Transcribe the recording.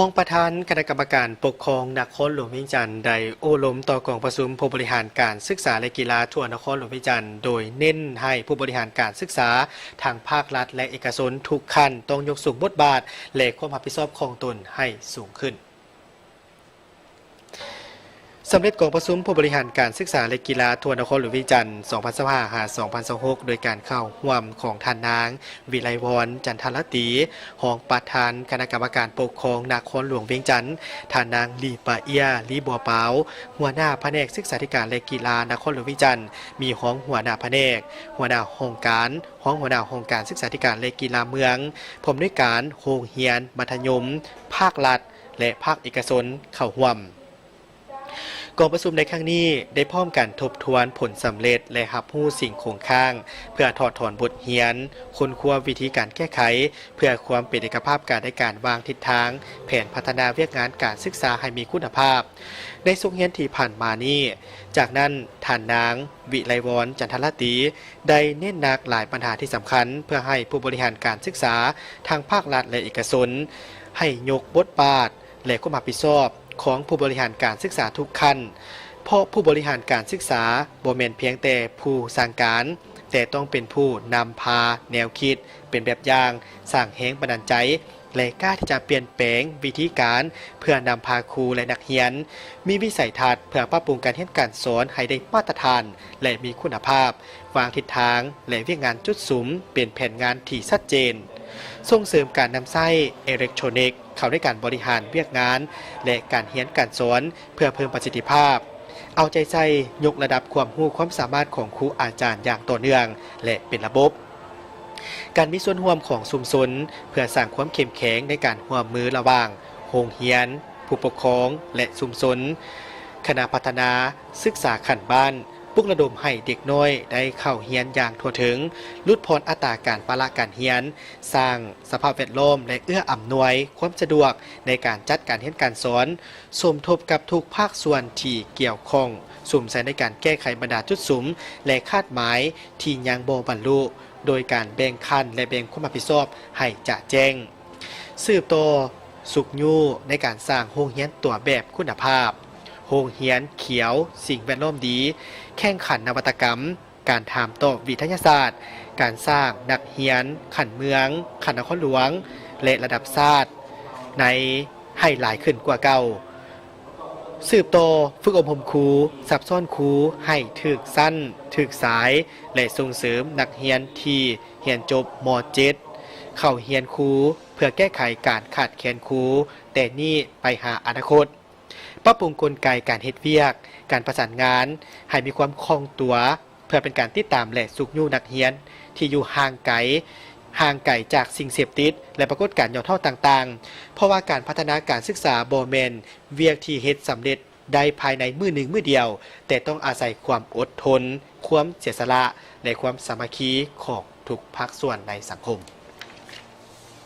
ຮອງປະທານຄະນະກຳມະການປົກຄອງນະຄອນຫຼວງວຽງຈັນ ໄດ້ໂອ້ລົມຕໍ່ກອງປະຊຸມຜູ້ບໍລິຫານການສຶກສາ ແລະ ກິລາທົ່ວນະຄອນຫຼວງວຽງຈັນ ໂດຍເນັ້ນໃຫ້ຜູ້ບໍລິຫານການສຶກສາ ທັງພາກລັດ ແລະ ເອກະຊົນທຸກຂັ້ນ ຕ້ອງຍົກສູງບົດບາດ ແລະ ຄວາມຮັບຜິດຊອບຂອງຕົນໃຫ້ສູງຂຶ້ນ. ສຳເລັດກອງປະຊຸມຜູ້ບໍລິຫານການສຶກສາ ແລະ ກິລາທົ່ວນະຄອນຫຼວງວຽງຈັນ ສອງພັນຊາວຫ້າ ຫາ ສອງພັນຊາວຫົກ ໂດຍການເຂົ້າຮ່ວມຂອງທ່ານນາງ ວິໄລວອນ ຈັນທະລາຕີ ຮອງປະທານຄະນະກຳມະການປົກຄອງນະຄອນຫຼວງວຽງຈັນ, ທ່ານນາງ ລີປາເອຍ ລີບົວປາວ ຫົວໜ້າພະແນກສຶກສາທິການ ແລະ ກິລານະຄອນຫຼວງວຽງຈັນ, ມີຮອງຫົວໜ້າພະແນກ, ຫົວໜ້າຫ້ອງການ, ຮອງຫົວໜ້າຫ້ອງການສຶກສາທິການ ແລະ ກິລາເມືອງ, ຜູ້ອຳນວຍການໂຮງຮຽນມັດທະຍົມ, ພາກລັດ ແລະ ພາກເອກະຊົນເຂົ້າຮ່ວມ. ກອງປະຊຸມໃນຄັ້ງນີ້ໄດ້ພ້ອມກັນທົບທວນຜົນສຳເລັດ ແລະ ຮັບຮູ້ສິ່ງຄົງຄ້າງ ເພື່ອຖອດຖອນບົດຮຽນ, ຄົ້ນຄວ້າວິທີການແກ້ໄຂ ເພື່ອຄວາມເປັນເອກະພາບການໃນການວາງທິດທາງແຜນພັດທະນາວຽກງານການສຶກສາໃຫ້ມີຄຸນນະພາບ. ໃນຊ່ວງຮຽນທີ່ຜ່ານມານີ້, ຈາກນັ້ນ, ທ່ານນາງ ວິໄລວອນ ຈັນທະລາຕີ ໄດ້ເນັ້ນໜັກຫຼາຍບັນຫາທີ່ສຳຄັນ ເພື່ອໃຫ້ຜູ້ບໍລິຫານການສຶກສາ ທັງພາກລັດ ແລະ ເອກະຊົນ ໃຫ້ຍົກບົດບາດ ແລະ ຄວາມຮັບຜິດຊອບຂອງຜູ້ບໍລິຫານການສຶກສາທຸກຂັ້ນ, ເພາະຜູ້ບໍລິຫານການສຶກສາບໍ່ແມ່ນພຽງແຕ່ຜູ້ສ້າງການ, ແຕ່ຕ້ອງເປັນຜູ້ນຳພາແນວຄິດ, ເປັນແບບຢ່າງ, ສ້າງແຮງບັນດານໃຈ ແລະ ກ້າທີ່ຈະປ່ຽນແປງວິທີການ ເພື່ອນຳພາຄູ ແລະ ນັກຮຽນ ມີວິໄສທັດເພື່ອປັບປຸງການຮຽນການສອນໃຫ້ໄດ້ມາດຕະຖານ ແລະ ມີຄຸນນະພາບ, ວາງທິດທາງ ແລະ ວຽກງານຈຸດສຸມເປັນແຜນງານທີ່ຊັດເຈນ, ສົ່ງເສີມການນຳໃຊ້ເອເລັກໂທຣນິກເຂົ້າໃນການບໍລິຫານວຽກງານ ແລະ ການຮຽນການສອນ ເພື່ອເພີ່ມປະສິດທິພາບ, ເອົາໃຈໃສ່ຍົກລະດັບຄວາມຮູ້ຄວາມສາມາດຂອງຄູອາຈານຢ່າງຕໍ່ເນື່ອງ ແລະ ເປັນລະບົບ. ການມີສ່ວນຮ່ວມຂອງຊຸມຊົນ ເພື່ອສ້າງຄວາມເຂັ້ມແຂງໃນການຮ່ວມມືລະຫວ່າງໂຮງຮຽນ, ຜູ້ປົກຄອງ ແລະ ຊຸມຊົນ, ຄະນະພັດທະນາສຶກສາຂັ້ນບ້ານ ປຸກລະດົມໃຫ້ເດັກນ້ອຍໄດ້ເຂົ້າຮຽນຢ່າງທົ່ວເຖິງ, ຫຼຸດຜ່ອນອັດຕາການປະລະການຮຽນ, ສ້າງສະພາບແວດລ້ອມ ແລະ ເອື້ອອຳນວຍຄວາມສະດວກໃນການຈັດການຮຽນການສອນ, ສົມທົບກັບທຸກພາກສ່ວນທີ່ກ່ຽວຂ້ອງ, ສຸມໃສ່ໃນການແກ້ໄຂບັນດາຈຸດສຸມ ແລະ ຄາດໝາຍທີ່ຍັງບໍ່ບັນລຸ, ໂດຍການແບ່ງຂັ້ນ ແລະ ແບ່ງຄວາມຮັບຜິດຊອບໃຫ້ຈະແຈ້ງ. ສືບຕໍ່ຊຸກຍູ້ໃນການສ້າງໂຮງຮຽນຕົວແບບຄຸນນະພາບ, ໂຮງຮຽນຂຽວ, ສິ່ງແວດລ້ອມດີ, ແຂ່ງຂັນນະວັດຕະກຳ, ການຖາມຕອບວິທະຍາສາດ, ການສ້າງນັກຮຽນຂັ້ນເມືອງ, ຂັ້ນນະຄອນຫຼວງ ແລະ ລະດັບຊາດໃນ ໃຫ້ຫຼາຍຂຶ້ນກວ່າເກົ່າ. ສືບຕໍ່ຝຶກອົບຮົມຄູ, ຊັບຊ້ອນຄູໃຫ້ຖືກຊັ້ນ, ຖືກສາຍ ແລະ ສົ່ງເສີມນັກຮຽນທີ່ຮຽນຈົບ ມ. ເຈັດ ເຂົ້າຮຽນຄູ ເພື່ອແກ້ໄຂການຂາດແຄນຄູແຕ່ນີ້ໄປຫາອະນາຄົດ. ປັບປຸງກົນໄກການເຮັດວຽກ, ການປະສານງານໃຫ້ມີຄວາມຄ່ອງຕົວ ເພື່ອເປັນການຕິດຕາມ ແລະ ຊຸກຍູ້ນັກຮຽນທີ່ຢູ່ຫ່າງໄກ, ຫ່າງໄກຈາກສິ່ງເສບຕິດ ແລະ ປາກົດການຫຍໍ້ທໍ້ຕ່າງໆ, ເພາະວ່າການພັດທະນາການສຶກສາບໍ່ແມ່ນວຽກທີ່ເຮັດສຳເລັດໄດ້ພາຍໃນມື້ໜຶ່ງມື້ດຽວ, ແຕ່ຕ້ອງອາໄສຄວາມອົດທົນ, ຄວາມເສຍສະຫຼະ ແລະ ຄວາມສາມັກຄີຂອງທຸກພາກສ່ວນໃນສັງຄົມ.